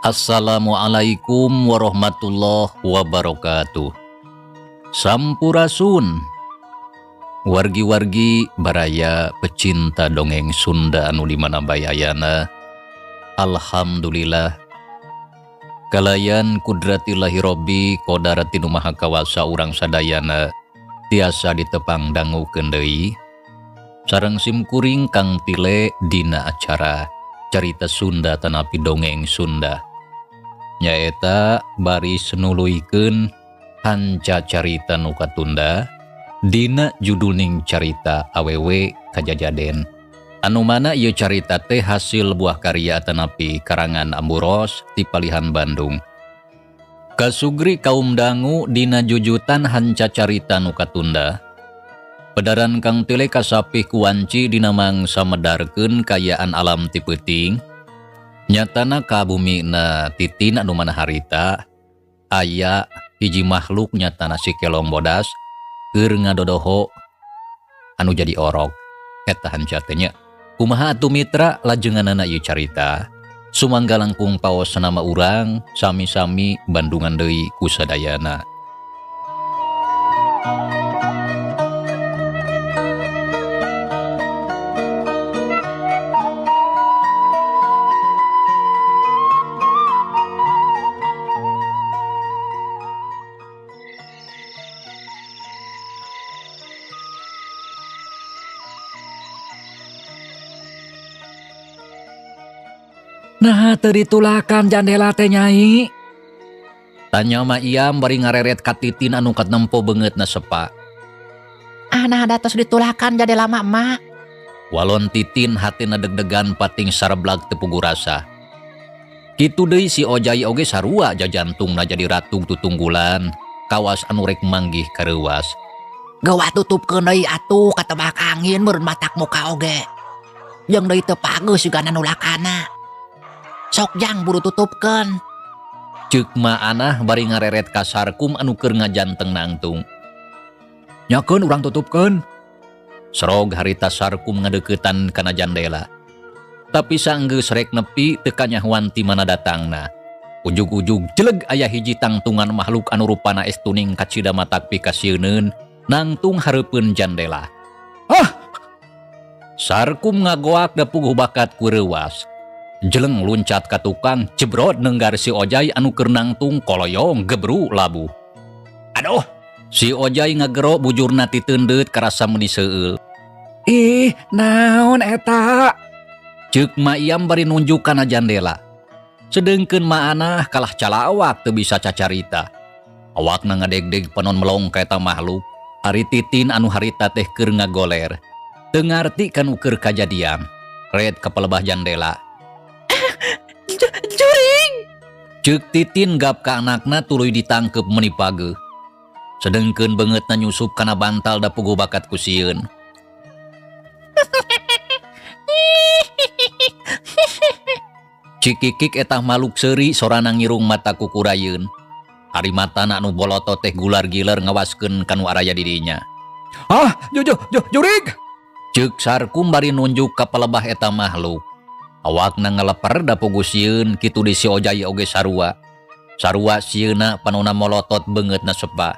Assalamualaikum warahmatullahi wabarakatuh. Sampurasun. Wargi-wargi baraya pecinta dongeng Sunda anu di mana bae ayana. Alhamdulillah. Kalayan kudratillahi robbi kodarati nu maha kawasa urang sadayana tiasa ditepang dangukeun deui. Sareng simkuring Kang Tile dina acara Carita Sunda tanapi dongeng Sunda. Nyaeta baris nuluykeun hanca carita nu katunda dina judulning carita awewe kajajaden. Anu mana ieu carita teh hasil buah karya tanapi karangan Amburos ti Palihan Bandung. Kasugri kaum dangu dina jujutan hanca carita nu katunda. Pedaran Kang Tile kasapih kuwanci dina mangsa medarkeun kayaan alam ti peuting. Nyatana ka bumina titin anu mana harita aya hiji makhluk nyatana si kelong bodas keur ngadodoho anu jadi orok. Eta hanca teh nya. Kumaha atuh mitra lajenganana ieu carita? Sumangga langkung paos nama urang sami-sami bandungan deui ku sadayana. Nah, teu ditulakan jandela teh nyai. Tanya ma Iam bari ngareret ka Titin anu katempo beungeutna sepa. Ah, nah da tos ditulakan jandela mah emak. Walon Titin hatina deg-degan pating sareblag teu puguh rasa. Kitu deui si Ojai oge sarua jajantungna jadi ratug tutunggulan, kawas anu rek manggih kareuwas. Geuwah tutupkeun deui atuh katebak angin meureun matak muka oge. Jeung deui teu pageus sigana nulakana. Sok jang buru tutupkeun. Ceuk Ma Anah bari ngareret ka Sarkum anu keur ngajanteng nangtung. Nyakeun urang tutupkeun. Serog harita Sarkum ngadeuketan kana jandela. Tapi sanggeus rek nepi teu kanyahoan ti mana datangna. Ujug-ujug jeleg aya hiji tangtungan makhluk anu rupana es tuning kacida matak pikasieuneun nangtung hareupeun jandela. Ah! Sarkum ngagoak da puguh bakat ku reuwas. Jeleng luncat ka tukang, jebrot nenggar si Ojai anu keur nangtung koloyong gebru labuh. Aduh! Si Ojai ngagero bujurna titeundeut karasa meuni seueul. Ih, naon eta? Ceuk Ma Iam bari nunjuk kana jandela. Sedengkeun Ma Anah kalah calawak teu bisa cacarita. Awakna ngadegdeg panon melong ka eta makhluk. Ari Titin anu harita teh keur ngagoler. Teu ngarti kanu keur kajadian. Red ka palebah jandela. Juring! Ceuk Titin gap ka anakna tuluy ditangkep meuni pageuh. Sedengkeun beungeutna nyusup kana bantal da puguh bakat ku sieun. Cikikik eta makhluk seuri sorana ngirung mata kukurayeun. Ari matana anu bolotot teh gular-giler ngawaskeun ka nu araya di dinya. Ah, jurig! Ceuk Sarkum bari nunjuk ka palebah eta makhluk. Awakna ngaleper da puguh sieun kitu di si Ojai oge sarua. Sarua sieuna panona molotot beungeutna sepa.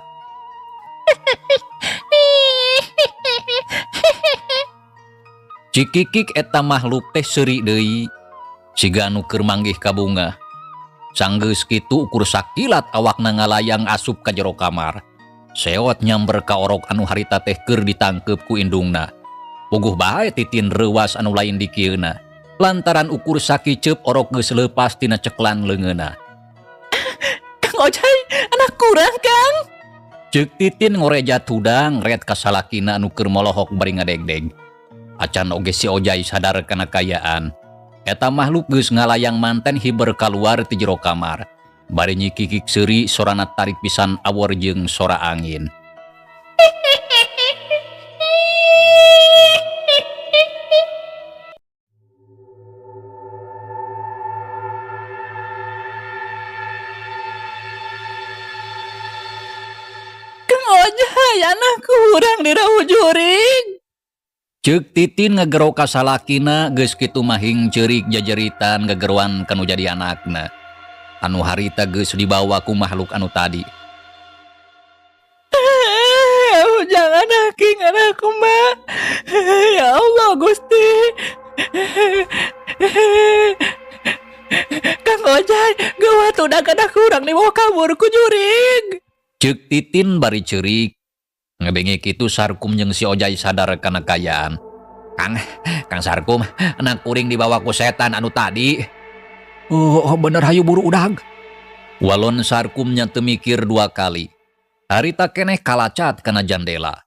Cikikik eta makhluk teh seuri deui siga anu keur manggih ka bunga. Sanggeus kitu ukur sakilat awakna ngalayang asup ka jero kamar. Seot nyamber ka orok anu harita teh keur ditangkeup ku indungna. Puguh bae Titin reuwas anu lain dikieuna. Lantaran ukur sakiceup orok geus leupas tina ceklan leungeunna. Kang Ojai, anak kurang, Kang. Ceuk Titin ngorejat hudang ret ka salakina anu keur molohok bari ngadegdeg. Acan oge si Ojai sadar kana kayaan. Eta makhluk geus ngalayang manten hiber kaluar ti jero kamar. Bari nyikikik seuri sorana tarik pisan awor jeung sora angin. Kang Ojai, anak kurang dirawu jurig. Ceuk Titin ngagero ka salakina geus kitu mahing ceurik jajeritan gageroan kanu jadi anakna. Anu harita geus dibawa ku makhluk anu tadi. Jangan aking anakku mah. Ya Allah Gusti. Kang Ojai, gawat udah kada kurang dibawa kabur ku jurig. Ceuk Titin bari ceurik. Ngadenge kitu Sarkum jeung si Ojai sadar kana kayaan. Kang Sarkum, anak kuring dibawa ku setan anu tadi. Oh, bener hayu buru udag. Walon Sarkumnya teu mikir dua kali. Harita keneh kalacat kana jandela.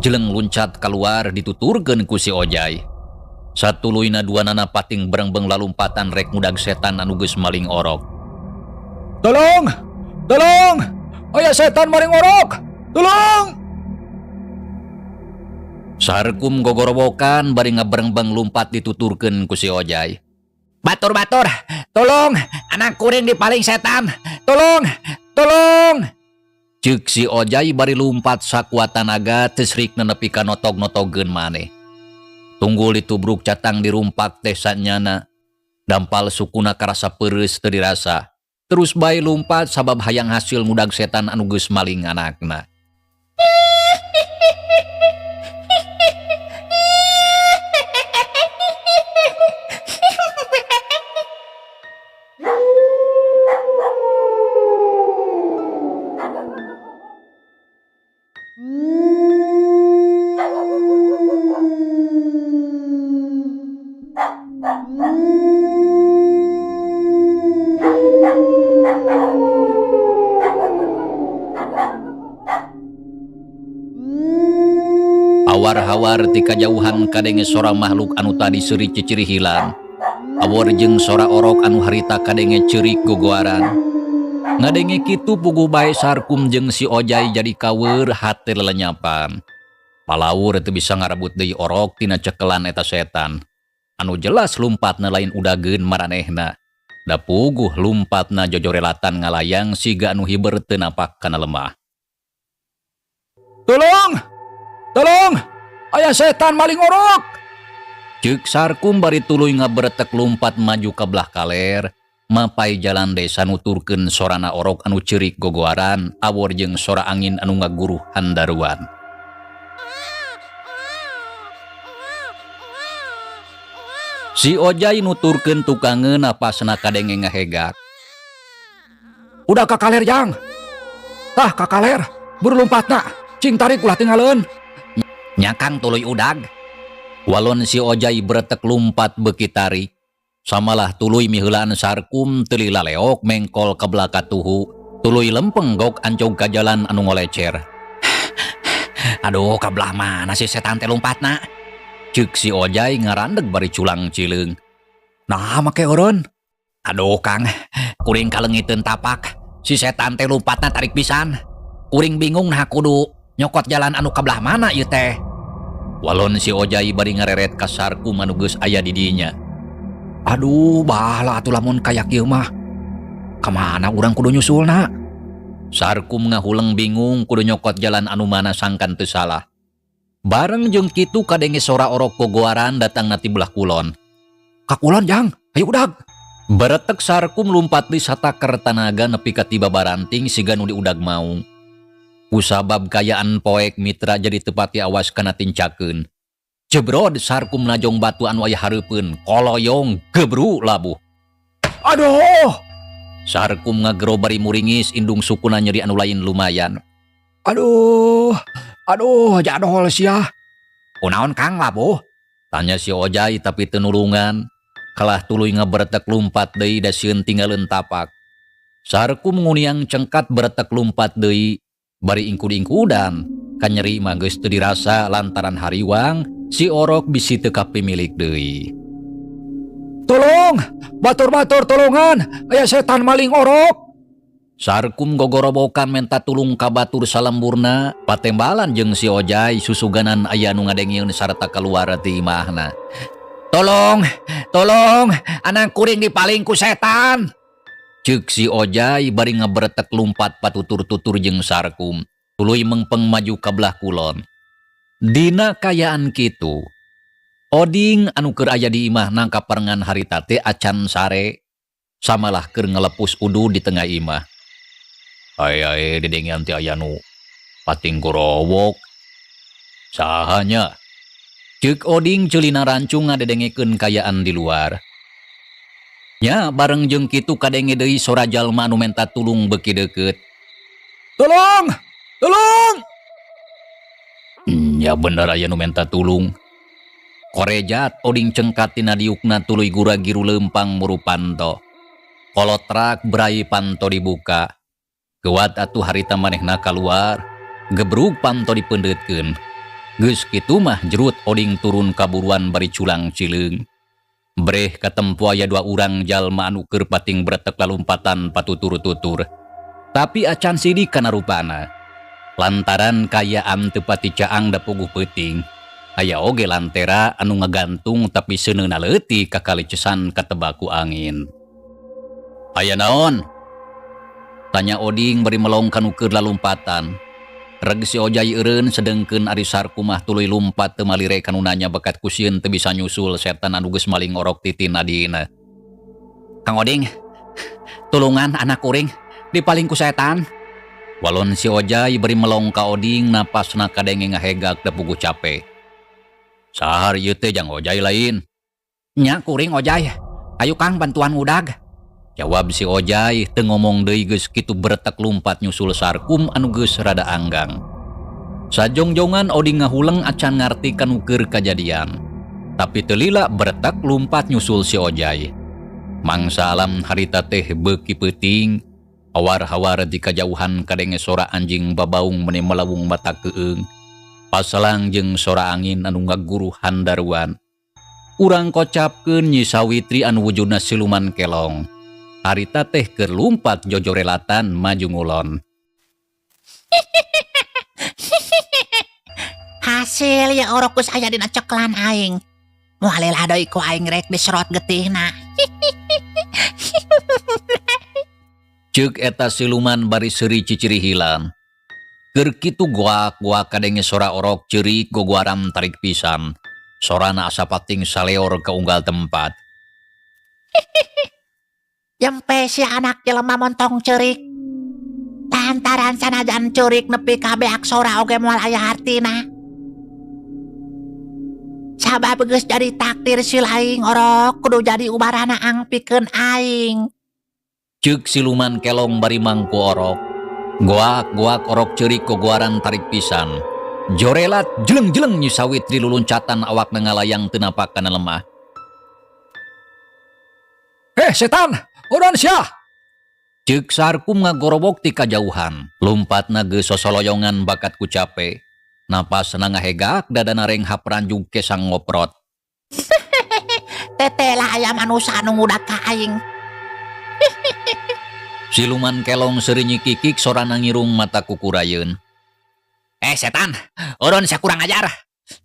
Jeleng luncat keluar dituturkeun ku si Ojai. Satuluyna duanana pating berengbeng lalumpatan rek ngudag setan anu geus maling orok. Tolong! Tolong! Aya setan maling orok! Tolong! Sarkum gogorowokan bari ngaberengbeng lumpat dituturkeun ku si Ojai. Batur-batur, tolong, anak kuring dipaling setan. Tolong, tolong. Ceuk si Ojai bari lumpat sakuat tanaga tesrikna nepi ka notog-notogeun maneh. Tunggul ditubruk catang dirumpak teh sanyana. Dampal sukuna karasa peureus teu dirasa. Terus bae lumpat sabab hayang hasil ngudag setan anu geus maling anakna. Hawar-hawar ti kajauhan kadenge sora makhluk anu tadi seuri ciciri hilang. Awor jeung sora orok anu harita kadenge ceurik gogoaran. Ngadenge kitu puguh bae Sarkum jeung si Ojai jadi kaweur hate lelenyapan. Palawur teu bisa ngarebut deui orok tina cekelan eta setan. Anu jelas lumpatna lain udageun maranehna. Da puguh lumpatna jojorelatan ngalayang siga anu hiber teu napak kana lemah. Tolong! Tolong! Aya setan maling orok! Ceuk Sarkum bari tuluy ngaberetek lumpat maju ka belah kaler, mapai jalan desa nuturkeun sorana orok anu ceurik gogoaran, awor jeung sora angin anu ngaguruh handaruan. Si Ojai nuturkeun tukangeun napasna kadenge ngahegak. Udah ka kaler jang. Tah ka kaler, buru lumpatna, cing tarik ulah tinggaleun. Nyakang tuluy udag. Walon si Ojai bretek lumpat beuki tarik. Samalah tuluy miheulaan Sarkum teu lila leok mengkol ka belaka tuhu. Tuluy lempeng gok ancog ka jalan anu ngolecer. Aduh, ka belah mana si setan teh lumpatna? Ceuk si Ojai ngarandeg bari culang cileung. Nah, make eureun. Aduh, Kang, kuring kalengiteun tapak. Si setan teh lumpatna tarik pisan. Kuring bingung nah kudu nyokot jalan anu ka belah mana ieu teh. Walon si Ojai bari ngareret ka Sarkum anu geus aya di dinya. Aduh, bahala atuh lamun kaya kieu mah. Kamana urang kudu nyusulna? Sarkum ngahuleng bingung kudu nyokot jalan anu mana sangkan teu salah. Bareng jeung kitu kadenge sora orok gogoaran datangna ti belah kulon. Ka kulon jang, ayo udag. Beretek Sarkum lumpat di sataker tanaga nepi ka tiba baranting siga nu diudag maung. Kusabab kayaan poek mitra jadi teu pati awas kana tincakeun. Jebrod Sarkum najong batu anu aya hareupeun, koloyong gebru labuh. Aduh! Sarkum ngagero bari muringis indung sukuna nyeri anu lain lumayan. Aduh, aduh jadol sia. Kunaon Kang labuh? Tanya si Ojai tapi teu nulungan. Kalah tuluy ngaberetek lumpat deui da sieun tinggaleun tapak. Sarkum nguniang cengkat beretek lumpat deui bari ingkud-ingkudan. Kanyeri mah geus teu dirasa lantaran hariwang si orok bisi teu kapimilik deui. Tolong, batur-batur tolongan, aya setan maling orok. Sarkum gogorobokan menta tulung ka batur salemburna, patembalan jeung si Ojai susuganan aya nu ngadengieun sarta kaluar ti imahna. Tolong, tolong, anak kuring dipaling ku setan. Ceuk si Ojai bari ngaberetek lumpat patutur-tutur jeung Sarkum, tuluy mengpeng maju ka belah kulon. Dina kayaan kitu, Oding anu keur aya di imahna kaparengan harita teh acan sare, samalah keur ngalepus udu di tengah imah. Ai ai didengean teh aya nu pating gorowok. Saha nya? Ceuk Oding ceulina rancung ngadedengekeun kayaan di luar. Nya bareng jeung kitu kadenge deui sora jalma anu menta tulung beuki deukeut. Tolong! Tolong! Nya bener aya nu menta tulung. Korejat Oding cengkat tina diukna tuluy gura-giru leumpang muru panto. Kolotrak berai panto dibuka. Geuwat atuh harita manehna kaluar. Gebrug panto dipeundeutkeun. Geus kitu mah jerut Oding turun kaburuan bari culang cileung. Breh katempo aya dua urang jalma anu keur pating bretek lalumpatan patutur-tutur. Tapi acan sidik kana rupana. Lantaran kayaan teu pati caang da puguh peuting. Aya oge lantera anu ngagantung tapi seuneuna leutik kakalicesan katebak ku angin. Aya naon? Tanya Oding bari melong kanu keur lalumpatan. Reg si Ojai eureun sedengkeun ari Sarkum mah tuluy lumpat teu malire kanu nanya bakat ku sieun teu bisa nyusul setan anu geus maling orok titin adina. Kang Oding, tulungan anak kuring dipaling ku setan. Walon si Ojai bari melong ka Oding napasna kadenge ngahegak da puguh cape. Sahar ieu teh jang Ojai lain. Nya kuring Ojai, ayo Kang bantuan ngudag. Jawab si Ojai teu ngomong deui geus kitu beretek lumpat nyusul Sarkum anu geus rada anggang. Sajongjongan Oding ngahuleng acan ngarti kanu keur kajadian. Tapi teu lila beretek lumpat nyusul si Ojai. Mangsa alam harita teh beuki peuting, hawar-hawar di kajauhan kadenge sora anjing babaung meni melawung mata keung. Pasalang jeung sora angin anu ngaguruh handaruan. Urang kocapkeun Nyi Sawitri anu wujudna siluman kelong. Harita teh keur lumpat jojorelatan maju ngulon. Hasil ya orok geus aya dina ceklan aing. Moal lila deui ku aing rek diserot getihna. Ceuk eta siluman bari seuri ciciri hilang. Keur kitu goak-goak kadenge sora orok ceurik gogoaran tarik pisan. Sorana asa pating saleor ka unggal tempat. Jempe si anak jelema montong ceurik. Lantaran sanajan ceurik nepi ka beak sora oge moal aya hartina. Sabab geus jadi takdir si laing orok kudu jadi ubarana angpikeun aing. Ceuk siluman kelong bari mangku orok. Goak-goak orok ceurik gogoaran tarik pisan. Jorelat jeleng-jeleng Nyi Sawitri luluncatan awakna ngalayang teu napak kana lemah. Setan! Udan sia! Ceuk Sarkum ngagorobok ti kajauhan. Lumpatna geus sosoloyongan bakat ku cape. Napasna ngahegak dadana renghap ranjug kesang ngoprot. Teteh lah aya manusa anu ngudak ka aing. Siluman kelong seuri nyikikik sorana ngirung mata kukurayeun. Setan, eureun sia kurang ajar.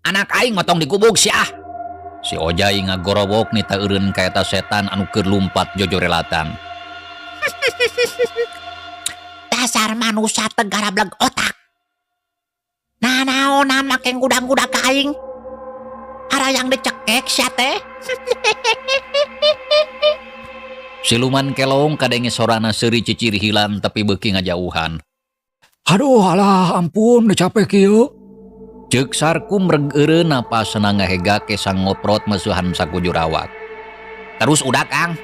Anak aing motong digubug sia. Si Ojai ngagorobok nita eureun ka eta setan anu keur lumpat jojorelatan. Dasar manusia tegara bleg otak. Nah naonan make ngudag-ngudag ka aing. Harayang dicekek sia teh. Siluman kelong kadenge sorana seuri cicirihilan tapi beuki ngajauhan. Aduh alah ampun udah capek kieu. Ceuk Sarkum reg eureun napasna ngahega kesang ngoprot meusuhan sakujur awak. Terus udah Kang.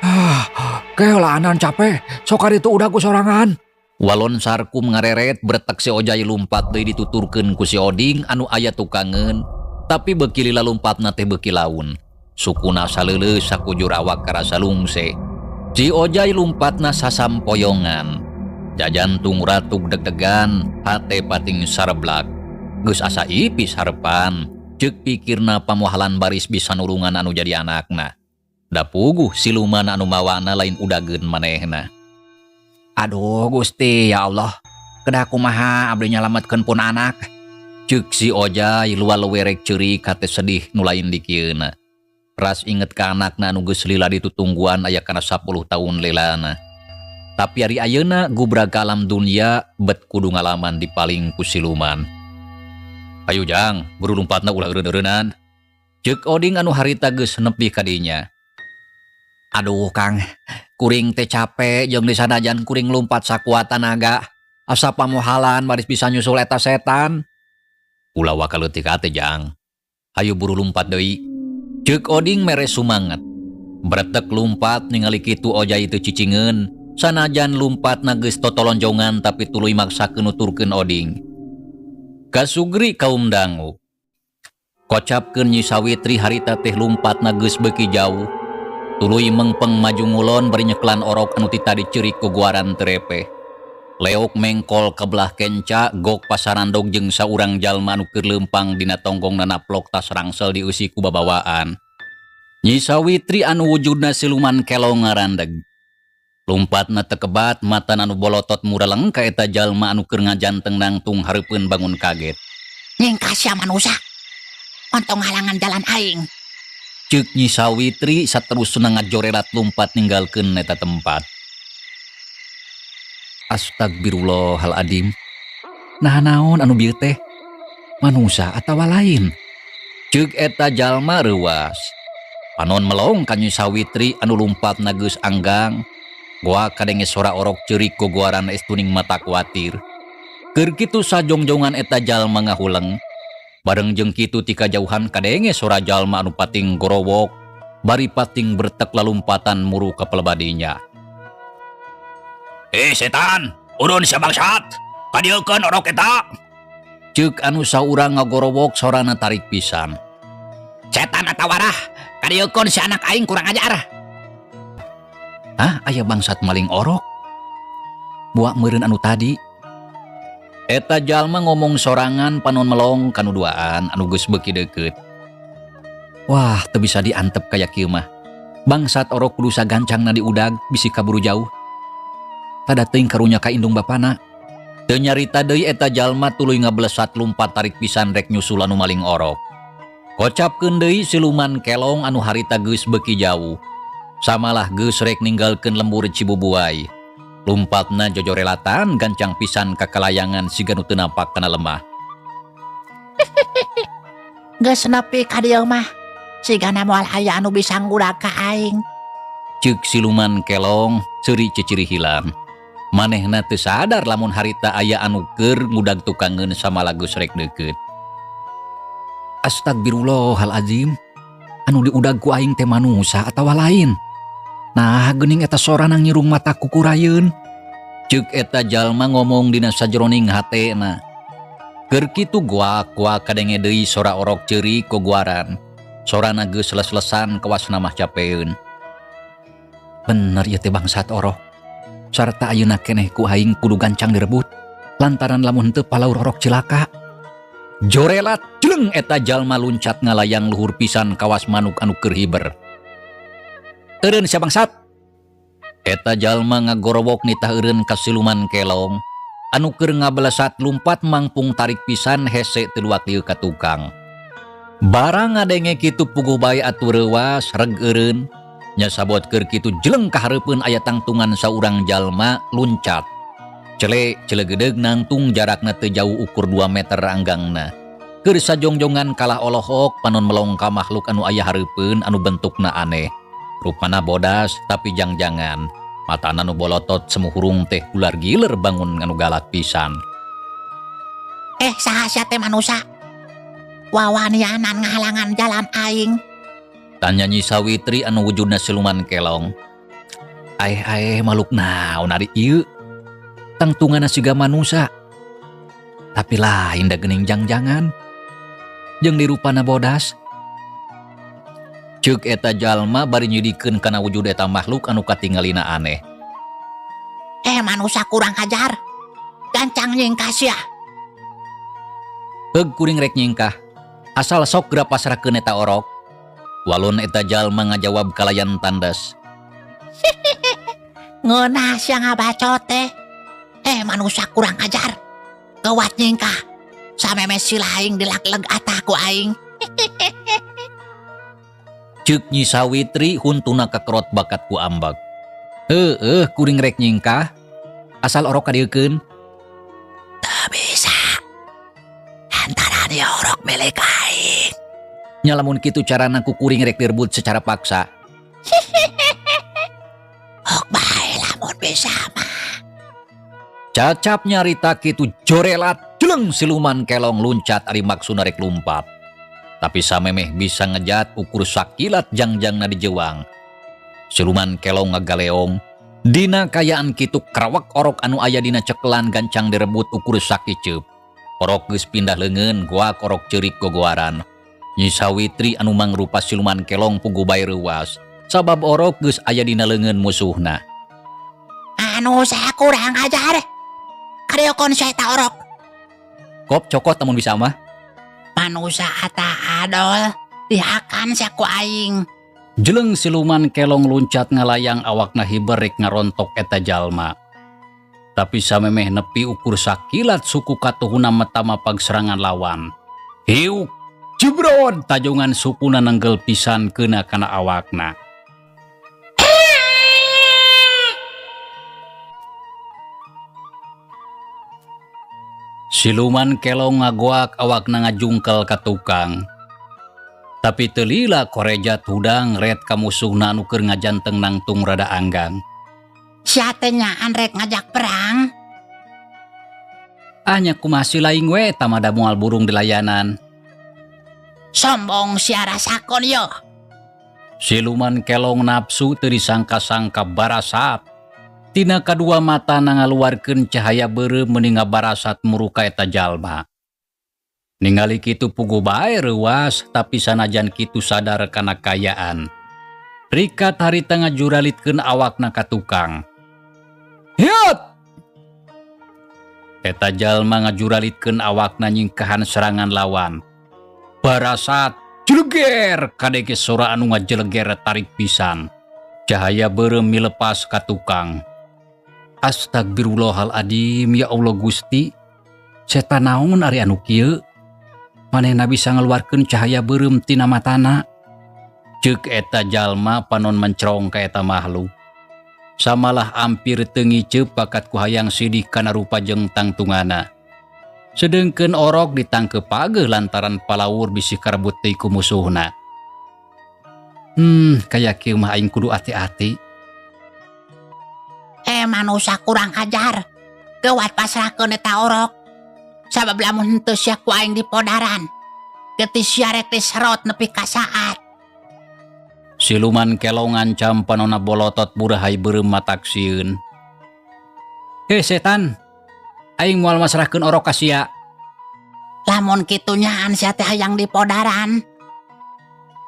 Ah, keulaanan capek, sok kaditu udah ku sorangan. Walon Sarkum ngareret bretek si Ojai lumpat deui dituturkeun ku si Oding anu aya tukangeun, tapi beuki lila lumpatna teh beuki laun. Sukuna saleuleus sakujur awak karasa lungse. Si Ojai lumpatna sasampoyongan. Jajantung ratug deg-degan, hate pating sareblak. Geus asa ipis harepan, ceuk pikirna pamohalan baris bisa nulungan anu jadi anakna. Da puguh siluman anu mawana lain udageun manehna. Aduh Gusti ya Allah, kedah kumaha abdi nyalametkeun pun anak. Ceuk si Ojai lual werek ceurik hate sedih nu lain dikieuna. Ras inget ka anakna anu geus lila ditutungguan aya kana 10 tahun lilana. Tapi ari ayeuna gubrag ka alam dunia bet kudu ngalaman dipaling ku siluman. Ayo Jang, buru lumpatna ulah eureun-eureunan. Ceuk Oding anu harita geus nepi ka dinya. Aduh Kang, kuring teh capek jeung disanajan kuring lumpat sakuat tanaga. Asa pamohalan baris bisa nyusul eta setan. Ulah waka leutik ate Jang. Hayu buru lumpat deui. Ceuk Oding mere sumanget. Bretek lumpat ningali kitu Ojai teu cicingeun. Sanajan lumpat na geus totolonjongan tapi tuluy maksakeun nuturkeun Oding. Kasugri kaum dangu. Kocapkeun Nyi Sawitri harita teh lumpat na geus beuki jauh. Tuluy mengpeng maju ngulon bari nyeklan orok anu ti tadi ceurik kuguaran terepeh. Leok mengkol ke belah kenca, gok pasarandog jeung saurang jalma anu keur leumpang dina tonggongna naplok tas rangsel dieusi ku babawaan. Nyi Sawitri anu wujudna siluman kelong ngarandeg. Lumpatna tekebat, matan anu bolotot mureleng ka eta jalma anu keur ngajanteng nangtung hareupeun bangun kaget. Nyingkas sia manusa. Ontong halangan jalan aing. Ceuk Nyi Sawitri saterusna ngajorelat lumpat ninggalkeun eta tempat. Astagfirullahaladzim. Nah naon anu bieu teh? Manusa atawa lain? Ceuk eta jalma reuas. Panon melong ka Nyi Sawitri anu lumpatna geus anggang. Goa kadenge sora orok ceurik gogoaran estuning mata kuatir. Keur kitu sajongjongan eta jalma ngahuleng. Bareng jeung kitu ti kajauhan kadenge sora jalma anu pating gorowok, bari pating bertek lalumpatan muru ka pelebadinya. Setan, urun sia bangsat, kadieukeun orok eta. Ceuk anu saurang ngagorowok sorana tarik pisan. Setan atawa warah, kadieukeun si anak aing kurang ajar. Hah, aya bangsat maling orok? Buak meureun anu tadi. Eta jalma ngomong sorangan panon melong kanu duaan anu geus beuki deukeut. Wah, teu bisa diantep kaya kieu mah. Bangsat orok kudu sagancangna diudag bisi kaburu jauh. Tada teuing karunya ka indung bapana. Teu nyarita deui eta jalma tuluy ngablesat lumpat tarik pisan rek nyusul anu maling orok. Kocapkeun deui siluman kelong anu harita geus beuki jauh. Samalah geus rek ninggalkeun lembur Cibubuai. Lumpatna jojorelatan gancang pisan kakalayangan siga nu teu napak kana lemah. Geus nepi ka dieu mah, sigana moal aya anu bisa ngudag ka aing. Ceuk siluman kelong seuri cicirihilan. Manehna teu sadar lamun harita aya anu keur ngudag tukangeun samalah geus rek deukeut. Astagfirullahalazim. Anu diudag ku aing teh manusa atawa lain? Nah, geuning eta sorana ngirung mata kukurayeun. Ceuk eta jalma ngomong dina sajroning hatena. Keur kitu goak-goak kadenge deui sora orok ceurik gogoaran. Sorana geus les-lesan kawasna mah capeun. Bener ieu teh bangsat orok. Sarta ayeuna keneh ku aing kudu gancang direbut. Lantaran lamun teu palaur orok cilaka. Jorelat jleng eta jalma luncat ngalayang luhur pisan kawas manuk anu keur hiber. Eureun sia bangsat. Eta jalma ngagorowok nitah eureun ka siluman kelong. Anu keur ngablesat lumpat mangpung tarik pisan hese teu luak lieu ka tukang. Barang ngadenge kitu puguh bae atuh reuwas reg eureun. Nya sabot keur kitu jeleng ka hareupeun aya tangtungan saurang jalma luncat. Cele celegedeg nangtung jarakna teu jauh ukur 2 meter anggangna. Keur sajongjongan kalah olohok panon melong ka makhluk anu aya hareupeun anu bentukna aneh. Rupana bodas tapi jangjangan. Matana nu bolotot semu hurung teh ular giler bangun anu galak pisan. Saha sia teh manusa? Wawanianan ngahalangan jalan aing. Tanya Nyi Sawitri anu wujudna siluman kelong. Aeh-aeh makhluk naon ari ieu? Tangtunganna siga manusa. Tapi lain da geuning jangjangan. Jeung dirupana bodas. Ceuk eta jalma bari nyidikeun kana wujud eta makhluk anu katingalina aneh. Manusa kurang ajar. Gancang nyingkah sia. Heug kuring rek nyingkah. Asal sok geura pasrahkeun eta orok. Walon eta jalma ngajawab kalayan tandas. Ngeunah sia ngabacot teh. Manusa kurang ajar. Gawat nyingkah. Sameme si laing dilakleg atah ku aing. Ceuk Nyi Sawitri huntuna kakerot bakat ku ambek. Heueuh kuring rek nyingkah. Asal orok kadieukeun. Teu bisa. Antara dia orok milik aing. Nya lamun kitu carana ku kuring rek direbut secara paksa. Ok bae lamun bisa mah. Cacap nyarita kitu jorelat jeleng siluman kelong luncat ari maksudna rek lumpat. Tapi samemeh bisa ngejat ukur sakilat jangjangna dijewang. Siluman kelong ngagaleong. Dina kayaan kitu kerawak orok anu aya dina cekelan gancang direbut ukur sakiceup. Orok geus pindah leungeun goak orok ceurik gogoaran. Nyi Sawitri anu mangrupa siluman kelong puguh bae reuwas. Sabab orok geus aya dina leungeun musuhna. Anu saya kurang ajar. Kariokon saya ta orok. Kop cokot namun bisa mah. Manusa ata adol dihakan sia ku aing. Jeleng siluman kelong luncat ngalayang awakna hiber rek ngarontok eta jalma. Tapi samemeh nepi ukur sakilat suku katuhuna metama pagserangan lawan. Hiuk jebrod tajongan sukuna nenggel pisan keuna kana awakna. Siluman kelong ngagoak awakna ngajungkel ka tukang. Tapi teu lila korejat hudang ret ka musuhna anu keur ngajanteng nangtung rada anggang. Sia teh nyaan rek ngajak perang? Ah nya kumaha si laing we tamada moal burung di layanan. Sombong sia rasakon yo. Siluman kelong nafsu teu disangka-sangka barasat. Tina kadua mata ngaluarkeun cahaya beureum meuni ngabarasat muruka eta jalma. Ningali kitu puguh bae reuwas tapi sanajan kitu sadar kana kayaan. Rikat harita ngajuralitkeun awakna ka tukang. Hiat! Eta jalma ngajuralitkeun awakna nyingkahan serangan lawan. Barasat jeleger kadege sora anu ngajeleger tarik pisan. Cahaya beureum milepas ka tukang. Astagfirullahaladzim, ya Allah Gusti. Setan naon ari anu kieu? Manehna bisa ngaluarkeun cahaya beureum tina matana. Ceuk eta jalma panon mencerong ka eta makhluk. Samalah ampir teu ngiceup bakat ku hayang sidih kana rupa jeung tangtungana. Sedengkeun orok ditangkep pageuh lantaran palawur bisi karebut deui ku musuhna. Kaya kieu mah aing kudu ati-ati. Manusa kurang ajar. Gawat pasrahkeun eta orok. Sabab lamun henteu sia ku aing dipodaran. Getis sia rek diserot nepi ka saat. Siluman kelong ngancam panona bolotot burahai beureum matak sieun. Heh setan, aing moal masrahkeun orok ka sia. Lamun kitu nyaan sia teh hayang dipodaran.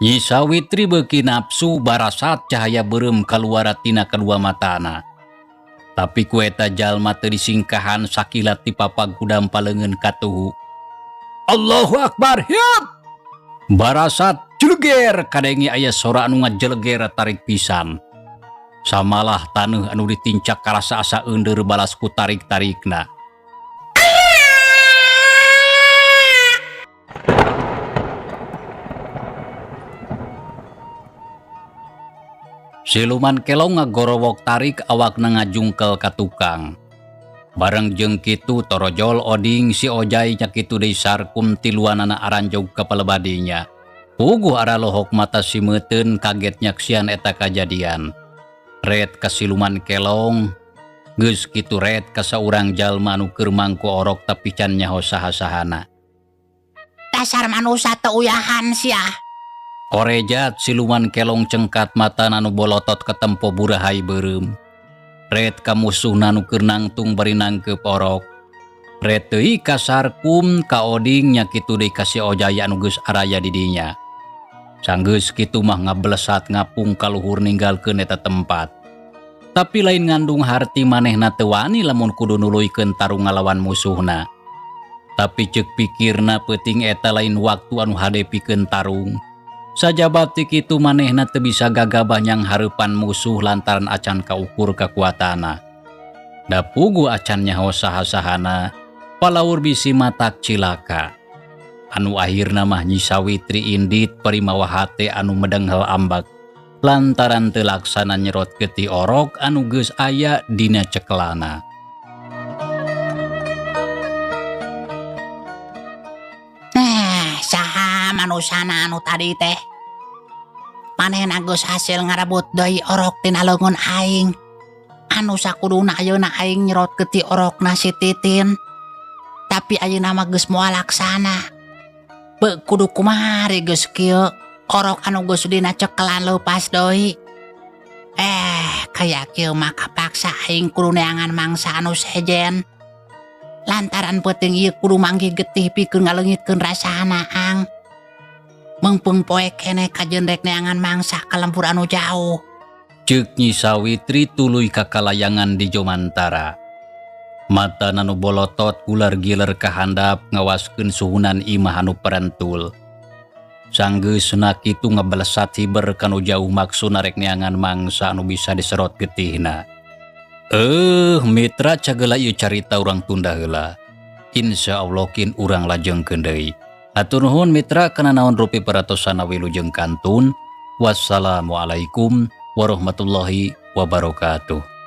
Nyi Sawitri beuki nafsu barasat cahaya beureum kaluar tina kadua matana. Tapi ku eta jalma teu disingkahan sakilat dipapag kudam paleungeun katuhu. Allahu Akbar, hiap! Barasat jeleger kadenge aya sora anu ngajeleger tarik pisan. Samalah taneuh anu ditincak karasa asa eundeur balas ku tarik-tarikna. Siluman kelong ngagorowok tarik awakna ngajungkel ka tukang. Bareng jeung kitu torojol Oding si Ojai nya kitu deui Sarkum tiluanana aranjog ka palebah dinya. Puguh aralohok mata simeuteun kaget nyaksian eta kajadian. Ret ka siluman kelong, geus kitu ret ka saurang jalma anu keur mangku orok tapi can nyaho saha-sahana. Dasar manusia teu uyahan sia. Korejat siluman kelong cengkat matana anu bolotot katempo burahay beureum. Ret ka musuhna nu keur nangtung bari nangkeup orok. Ret deui ka Sarkum ka Oding nya kitu deui ka si Ojai anu geus araya di dinya. Sanggeus kitu mah ngablesat ngapung ka luhur ninggalkeun eta tempat. Tapi lain ngandung harti manehna teu wani lamun kudu nuluykeun tarung ngalawan musuhna. Tapi ceuk pikirna peuting eta lain waktu anu hade pikeun tarung. Sajaba ti kitu manehna teu bisa gagabah nyang hareupan musuh lantaran acan kaukur kakuatana. Da puguh acan nyaho saha-sahana, palaur bisi matak cilaka. Anu akhirna mah Nyi Sawitri indit parimawa hate anu medenghel ambek lantaran teu laksana nyerot getih orok anu geus aya dina cekelana. Nah, saha manusana anu tadi teh? Manehna geus hasil ngarebut deui orok tina leungeun aing. Anu sakuduna ayeuna aing nyerot getih orokna si Titin. Tapi ayeuna mah geus moal laksana. Beuh kudu kumaha geus kieu? Orok anu geus dina cekelan leupas deui. Kaya kieu mah kapaksa aing kudu neangan mangsa anu sejen. Lantaran peuting ieu kudu manggih getih pikeun ngaleungitkeun rasana ang. Meungpeung poe keneh kajeun rek neangan mangsa ka lembur anu jauh. Ceuk Nyi Sawitri tuluy kakalayangan di Jomantara. Mata nanu bolotot gular-giler kahandap ngawaskeun suhunan imah anu perentul. Sanggeusna kitu ngebelesat hiber kanu jauh maksudna rek neangan mangsa anu bisa diserot getihna. Mitra cagela ieu carita urang tunda heula. Insya Allah kin urang lajengkeun deui. Hatur nuhun mitra kana naon rupi peratosan wilujeng kantun. Wassalamualaikum warahmatullahi wabarakatuh.